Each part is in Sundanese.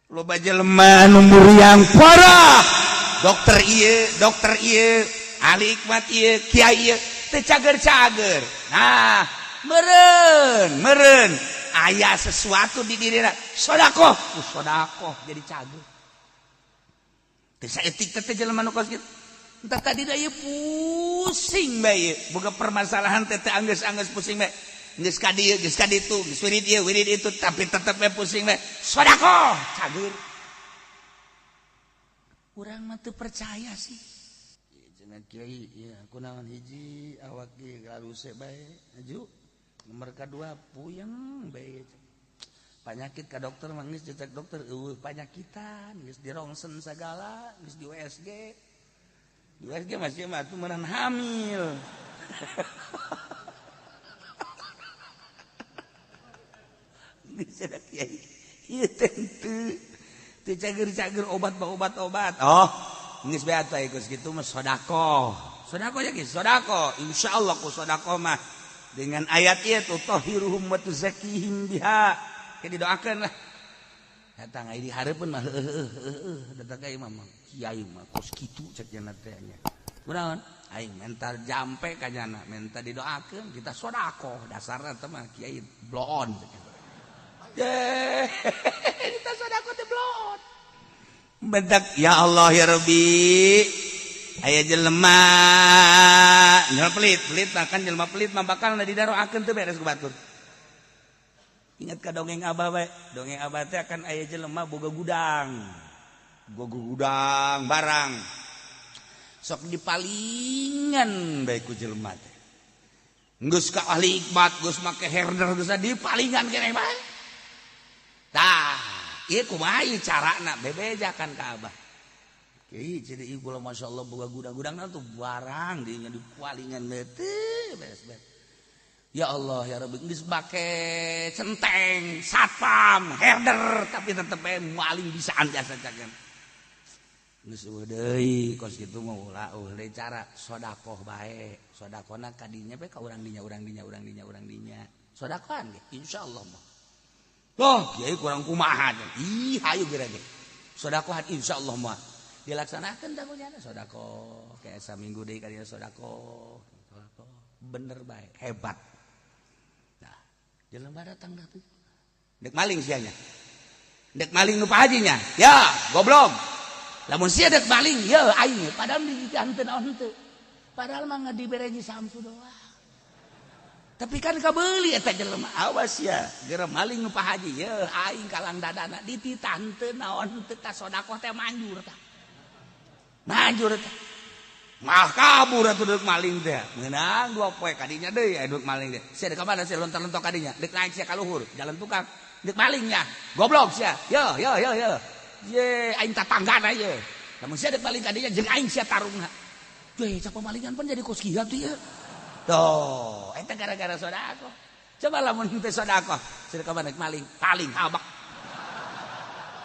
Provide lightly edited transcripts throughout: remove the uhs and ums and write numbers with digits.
Loba jelema anu muriang parah, dokter ieu, dokter ieu, ahli hikmat ieu, kiai ieu, teu cager-cager. Nah, meureun meureun aya sesuatu di dirina, sodakoh, ku sodakoh jadi cager. Teu saeutik teh jelema nu kos kitu. Entah tadi da ieu pusing bae, boga permasalahan teh teh anggeus-anggeus pusing bae. Geus ka dieu, geus ka ditu, geus wirid ieu, wirid itu, tapi tetep bae pusing bae. Sodakoh, cager. Urang mah teu percaya sih. Cenah kiai, ieu kunaon hiji awak ge laluse bae, aju. Nomor kadua puyeng bae. Panyakit ka dokter mah geus dicek dokter eueuh panyakitan, geus dirongsen sagala, geus di USG. Di USG masih mah atuh meunang hamil. Cager-cager obat obat-obat. Oh, geus bae atuh geus kitu mah sedekah. Sedekah ya geus sedekah. Insyaallah ku sedekah mah dengan ayat ieu tutahhiruhum wa tuzakkihim biha. Ke didoakeun lah. Datang ai di hareupeun mah heueuh datang ka imam kiai mah kos kitu cek cenah teh nya. Kunaon? Aing mental jampe ka nyana, menta didoakeun kita sedekah dasarna teh mah kiai bloon cek. Kita sedekah teh bloon. Bentak ya Allah ya Rabbi. Aya jelema jelema pelit, pelit makan jelema pelit mah bakal didaroakeun teu beres ku batur. Ingat ka dongeng abah bae, dongeng abah teh akan aya jelema boga gudang. Boga gudang barang. Sok dipalingan bae ku jelema teh. Geus ka ahli hikmat, geus make herder geus dipalingan keneh bae. Tah, ieu kumaha ieu carana bebejakan ka abah. Kiai jadi ieu kula masyaallah boga gudang-gudangna tuh barang dinya dipalingan bae teu beres-beres. Ya Allah ya Rabbi geus make centeng, satpam, herder tapi tetep bae maling bisaan jasa cagen. Geus eueuh deui kos kitu mah ulah eueuh deui cara sedekah bae. Sedekahna ka dinya bae ka urang dinya urang dinya urang dinya urang dinya. Sedekahan ge insyaallah mah. Oh, kiai kurang kumaha. Ih, hayu geura ge. Sedekahan insyaallah mah dilaksanakeun tah kunyana sedekah. Kayak saminggu deui ka dinya sedekah. Sedekah bener bae, hebat. Nah, jelema datang dah tuh. Dek maling sianya. Dek maling nu Pak Hajinya. Ya, goblok. Lamun sia dek maling, ya aing padahal di henteu naon henteu. Padahal mah dibere Samsu doang. Tapi kan kabeuli eta jelema, awas ya, geura maling nu Pak Haji, ya aing kalang dadana dititah henteu naon henteu tah sedekah teh manjur tah. Manjur tah. Mah kabur atuh deuk maling teh. Meunang dua poe kadinya deui aya deuk maling teh. Sia deuk ka mana sia lontar-lontok kadinya? Deuk naik sia ka luhur, jalan tukang. Deuk malingnya. Goblok sia. Yo yo yo yo. Ye aing tatanggana ye. Lamun sia deuk maling kadinya jeung aing sia tarungna. Weh, cak pemalingan pan jadi kos kieu tuh ya. Tuh, eta gara-gara sedekah. Coba lamun teu sedekah, sia ka mana maling, paling habak.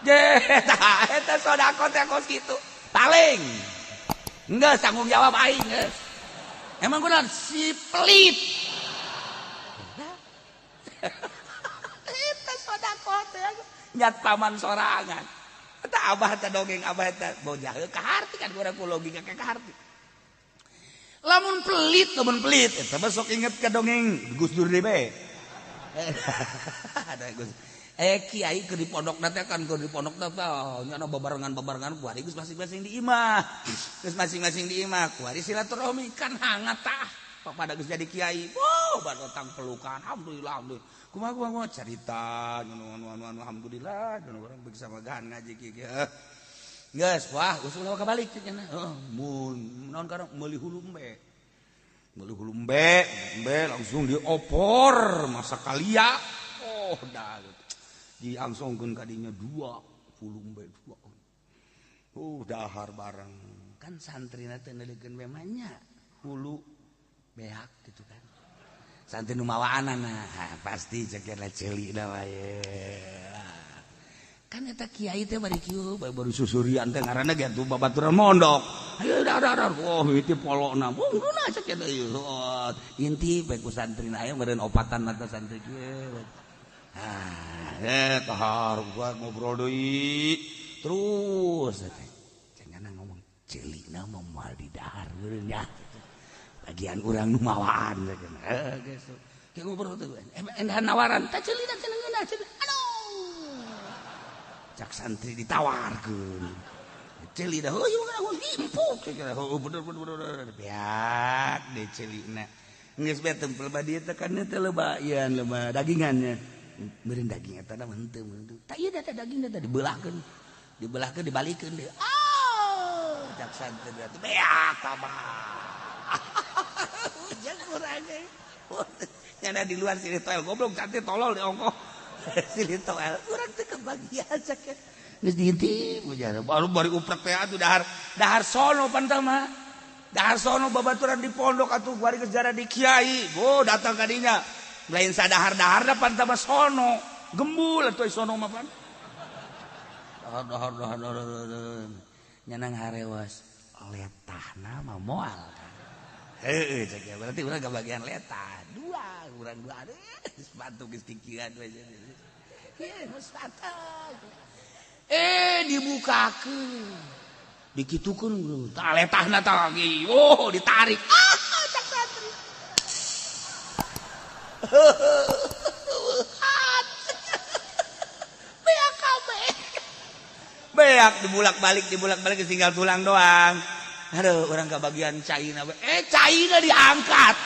Ye, eta sedekah teh kos kitu. Paling. Enggak tanggung jawab aing geus. Emang kunaon si pelit. Eta sedekah teh nyat paman sorangan. Eta abah teh dongeng abah teh bojah kaharti kan urang ku logika ka kaharti. Lamun pelit eta mah sok inget ka dongeng Gus Dur deui bae. Ada Gus. Kiai keur di pondok teh kan keur di pondok teh nya babarengan-babarengan kuari geus masing-masing di imah. Geus masing-masing di imah kuari silaturahmi kan hangat tah. Pada geus jadi kiai. Wow, batang pelukan. Alhamdulillah, alhamdulillah. Kumaha kumaha carita anu anu anu alhamdulillah anu urang begitu sama gahan ngaji kieu. Geus, wah, geus ulah kabalik cenah. Heeh, mun naon karang meuli hulu embe. Meuli hulu embe, embe langsung diopor masak kalia. Oh, dah. Diangsongkeun ka dinya dua hulu embe dua. Dahar bareng. Kan santrina teh neuleukeun we mah nya hulu beak gitu kan. Santri nu mawaanana pasti cek lah ceuli da wae. Kan eta kiai teh bari kieu baru susurian teh ngaranna ge atuh babaturan mondok. Ayo dar dar oh itu polona. Bungkuna cek eta ieu. Inti bae ku santrina aya meureun opatan mata santri kieu. Ah, dahar gua ngobrol deui. Terus cenah ngomong ceulina mah moal didahar nya. Bagian urang nu mawaan cenah. Geus. Kayak ngobrol tuh. Endah nawaran tah ceulina cenah ngeunah cenah. Aduh. Cak santri ditawarkeun. Ceuli dah, oh ieu empuk. Oh bener bener bener. Beak deh ceulina. Geus bae tempel ba dieu teh kan teh loba ieu loba dagingannya. Meureun daging eta mah henteu henteu. Tah ieu teh daging teh dibelahkeun. Dibelahkeun dibalikeun deui. Ah, cak santri teh beak tambah. Ujang urang ge. Nyana di luar sini toel goblok cantik tolol di ongkoh. Sini toel urang teh kebagian sakit. Geus diintip ujar. Baru bari uprek teh atuh dahar dahar sono pan mah. Dahar sono babaturan di pondok atuh bari geus jara di kiai. Oh datang ka dinya. Lain sadahar-dahar pan mah sono. Gembul atuh sono mah pan. Dahar dahar dahar dahar. Nyanang harewas letahna mah moal. Heeh cek ya berarti urang kebagian letah. Dua urang dua sepatu geus kikieuan we. Ieu sepatu. Dibukakeun. Dikitukeun tah letahna tah lagi. Oh, ditarik. Ah, cak santri. Beak kabeh. Beak dibulak-balik tinggal tulang doang. Aduh, orang kebagian caina. Caina diangkat.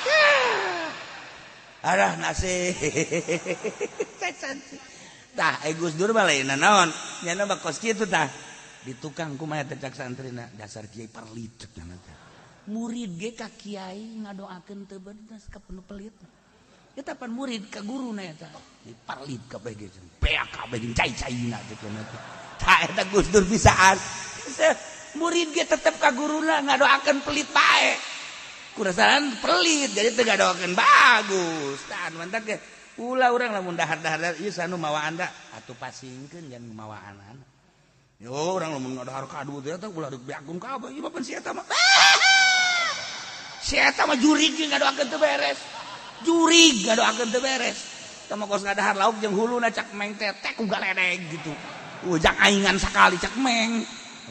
Aduh, nasib. Cak santri. Tah, Gus Dur mah lain naon? Nyana mah kos kitu tah. Di tukang kumaha teh cak santrina dasar kiai perlit cenah teh. Murid ge ka kiai ngadoakeun teu bener ka penuh pelit. Eta pan murid ka guruna eta. Di parlit kabeh ge beak kabeh jeung cai-caina teh cenah teh. Tah eta Gus Dur bisaan. Murid ge tetep ka guruna ngadoakeun pelit bae. Kurasaran pelit jadi teu ngadoakeun bagus. Tah mantak ge ulah urang lamun dahar-dahar ieu sanu mawaan da atuh pasingkeun jangan mawaan. Yo urang lamun ngadahar kadu teh eta ulah dibeakkeun kabeh ieu mah pan si eta mah. Si eta mah jurig ge ngadoakeun teu beres. Jurig ngadoakeun teu beres. Tah mah kos ngadahar lauk jeung huluna cak meng teh teh ku galedeg gitu. Ujang aingan sakali cak meng.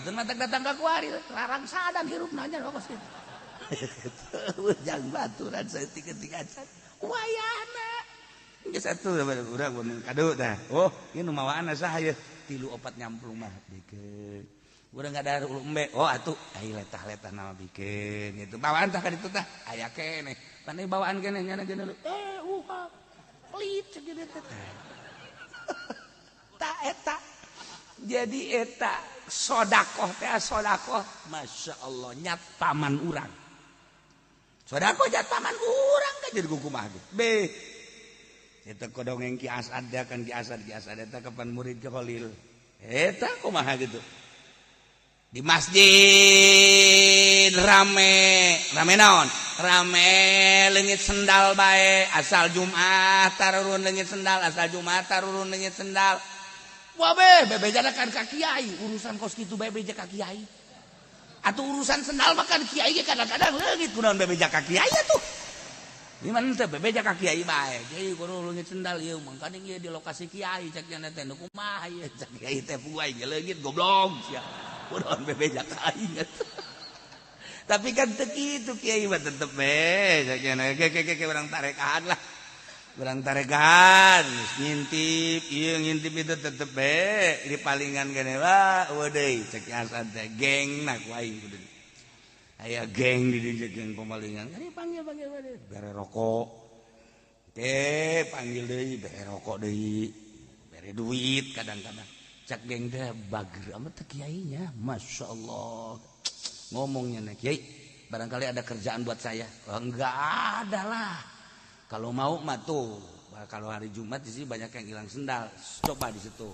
Teu matak datang ka kuari larang sadan hirupna nya kos kitu. Ujang baturan saeutik-eutik acan. Wayahna geus atuh urang mun kadu tah. Oh, ieu nu mawaan saha ieu? 3 4 nyamplung mah bikeun. Urang ngadahar ulu embe. Oh atuh ai letah-letah nama bikeun gitu. Bawaan tah ka ditu tah aya keneh. Pan bawaan keneh nyana geuna pelit cek gitu teh. Ta eta. Jadi eta sodakoh teh sodakoh Masya Allah nyat paman urang. Sodakoh nyat paman urang kan jadi kumaha ge. Be eta kodongeng Ki Asad ya kan Ki Asad eta kapan murid ke Khalil. Eta kumaha gitu. Di masjid rame, rame naon? Rame leungit sendal bae, asal Jumat tarurun leungit sendal, asal Jumat tarurun leungit sendal. Wah be, bebejana kan ka kiai, urusan kos kitu bae beja ka kiai. Atuh urusan sendal mah kan kiai ge kadang-kadang leungit kunaon bebeja ka kiai atuh. Gimana teh bebeja ka kiai bae. Kiai kudu leungit sendal ieu mangkaning ieu di lokasi kiai cek nya teh nu kumaha ieu cek kiai teh puguh aing leungit goblok sia. Kunaon bebeja ka aing atuh. Tapi kan teu kitu kiai mah tetep be cek nya ke ke ke urang tarekaan lah. Urang tarekaan ngintip ieu ngintip itu tetep be di palingan gene wah eueuh deui cek Asad teh geng na ku aing kudu. Aya geng di dieu geng pemalingan. Kari panggil panggil panggil bere rokok. Oke, panggil deui bere rokok deui. Bere duit kadang-kadang. Cak geng teh bager amat teh kiainya. Masya Allah. Ngomongnya nih kiai, barangkali ada kerjaan buat saya. Oh, enggak ada lah. Kalau mau mah tuh, kalau hari Jumat di sini banyak yang hilang sendal. Coba di situ.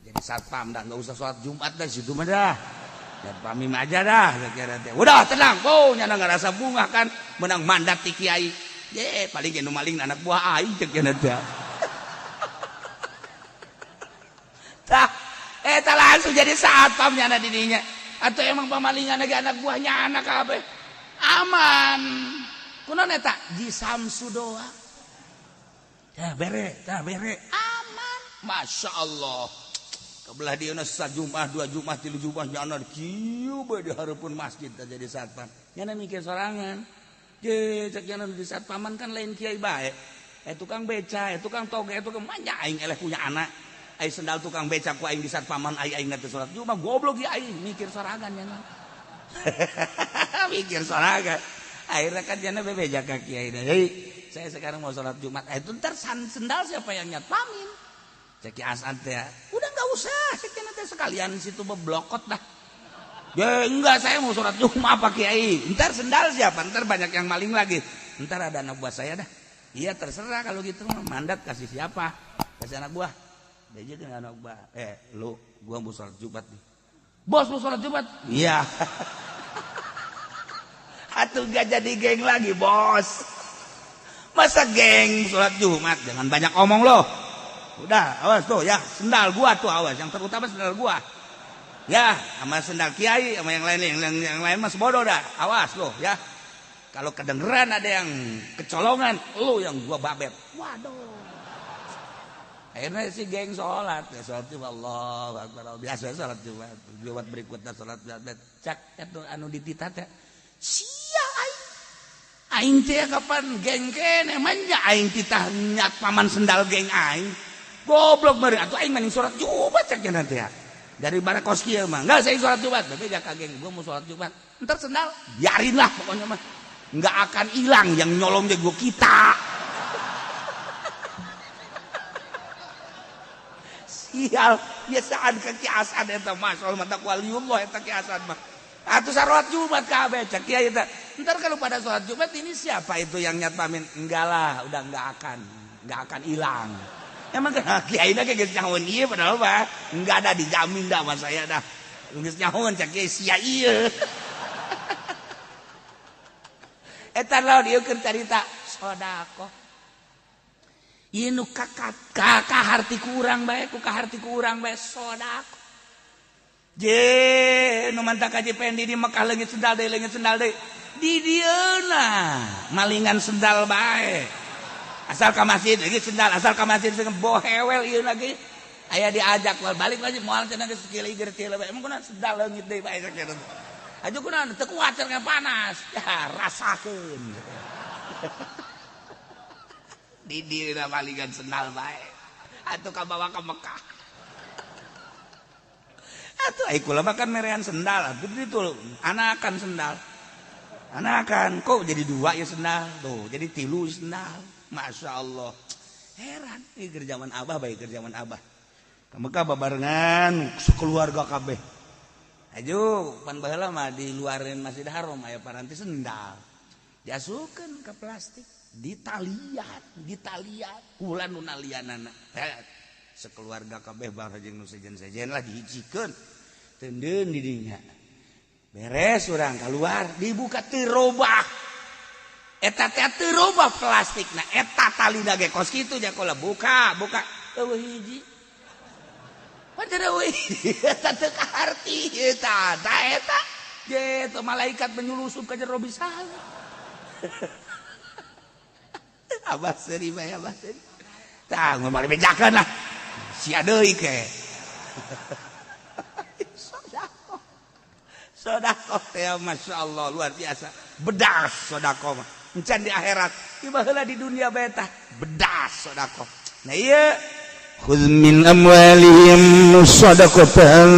Jadi satpam dah, nggak usah sholat Jumat dah situ mah dah. Dan pamim aja dah kira teh. Udah tenang, oh nyana ngerasa bunga kan menang mandat ti kiai. Ye, paling ge nu maling anak buah aing cek nya teh. Tah, eta langsung jadi satpam nyana di dinya. Atau emang pamalingan lagi anak buahnya anak kabeh. Aman. Kunaon eta? Ji Samsu doang. Tah bere, tah bere. Aman. Masya Allah. Kebelah dia sajumat, dua Jumat, tilu Jumat, nyana kieu bae di hareupeun masjid teh jadi satpam. Nyana mikir sorangan. Je cek nyana di satpaman kan lain kiai bae. Tukang beca, tukang toge, tukang manja aing eleh punya anak. Ai sendal tukang beca ku aing di satpaman ai aing teh salat Jumat goblok ya aing mikir sorangan nyana. Mikir sorangan. Akhirnya kan nyana bebeja ka kiai. Jadi saya sekarang mau salat Jumat. Itu ntar sendal siapa yang nyatpamin? Cek Asad ya, udah nggak usah, cek nanti sekalian situ beblokot dah. Ya enggak, saya mau sholat Jumat apa kiai. Ntar sendal siapa? Ntar banyak yang maling lagi. Ntar ada anak buah saya dah. Iya terserah kalau gitu, mandat kasih siapa? Kasih anak buah. Dia aja kan anak buah. Lu, gua mau sholat Jumat nih. Bos mau sholat Jumat? Iya. Atuh gak jadi geng lagi bos. Masa geng sholat Jumat? Jangan banyak omong loh. Udah, awas tuh ya, sendal gua tuh awas, yang terutama sendal gua. Ya, sama sendal kiai, sama yang lain, yang lain mas bodoh dah. Awas loh ya. Kalau kedengeran ada yang kecolongan, lu yang gua babet. Waduh. Akhirnya si geng sholat, ya sholat Jumat, Allahu Akbar. Biasa sholat Jumat. Jumat berikutnya sholat Jumat. Cak itu anu ditita teh. Sia aing. Aing teh kapan geng kene manja aing titah nyat paman sendal geng aing. Goblok meureun atuh aing mending sholat Jumat cek nanti ya. Dari barakos kieu mah. Enggak saya sholat Jumat, bebeja ka geng gua mau sholat Jumat. Entar sendal biarin lah pokoknya mah. Enggak akan hilang yang nyolong gua kita. Sial, biasaan ka Ki Asad eta mah, soal mata waliullah eta Ki Asad mah. Atuh salat Jumat kabeh cek kiai eta. Entar kalau pada sholat Jumat ini siapa itu yang nyatpamin? Enggak lah, udah enggak akan hilang. Emang kiai na geus nyahoan ieu padahal mah enggak ada dijamin dah sama saya dah. Geus nyahoan cek kiai sia ieu. Eta lawan ieu keur carita sedekah. Ieu nu kaharti ku urang bae, ku kaharti ku urang bae sedekah. Je nu mantak Haji Pendi di Mekah leungit sendal deui, leungit sendal deui. Di dieuna malingan sendal bae. Asal ka masjid lagi sendal, asal ka masjid bohewel ieu lagi. Aya diajak balik lagi moal cenah geus kieu teh emang kunaon sendal leungit deui bae sakitu. Aju kunaon teu kuat cenah panas. Ya rasakeun. Di dieuna malingan sendal bae. Atuh kabawa ka Mekah. Atuh ai kula mah kan merean sendal, atuh ditu anakan sendal. Anakan kok jadi dua ya sendal tuh, jadi tilu sendal. Masya Allah, heran. Ini kerjaan abah, baik kerjaan abah. Ke Mekah babarengan sekeluarga kabeh. Aju pan baheula mah di luarin Masjid Haram aya paranti sendal. Diasupkeun ke plastik, ditalian, ditalian, kula nu nalianana. Sekeluarga kabeh bareng jeung nu sejen-sejen lah dihijikeun. Teundeun di dinya. Beres urang keluar, dibuka teu robah. Eta teh teu robah plastikna, eta talina ge kos kitu nya kola buka, buka eueuh hiji. Pan teu eueuh hiji, eta teu kaharti eta, da eta. Ge teu malaikat menyulusup ka jero bisa. Abah seuri bae abah seuri. Tah mun bari bejakeun lah. Sia deui ke. Sedekah. Sedekah teh masyaallah luar biasa. Bedas sedekah mah. Encan di akhirat, ieu baheula di dunia bae tah bedas sedekah. Nah ieu khudz min amwalihim shadaqatan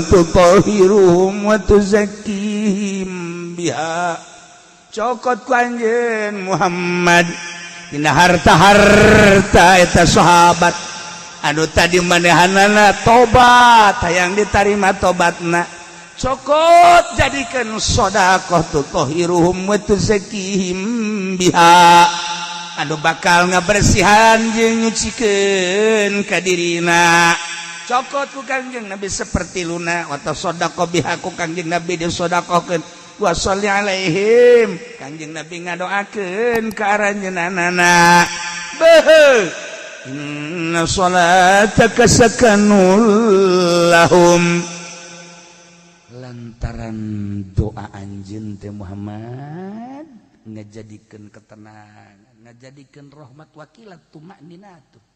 tutahhiruhum wa tuzakkihim biha. Cokot ku anjeun Muhammad dina harta-harta eta sahabat anu tadi manehanana tobat hayang ditarima tobatna. Cokot jadikan sedekah tutahhiruhum wa tuzakkihim biha anu bakal ngabersihan jeung nyucikeun ka dirina. Cokot ku Kangjeng Nabi seperti luna wa tasaddaqo biha ku Kangjeng Nabi disedekahkeun wa sholli alaihim Kangjeng Nabi ngadoakeun ka aranjeunana. Beuh inna salataka sakanul lahum. Lantaran doa anjeun teh Muhammad ngajadikeun ketenangan, ngajadikeun rahmat wakilat tumakninatu.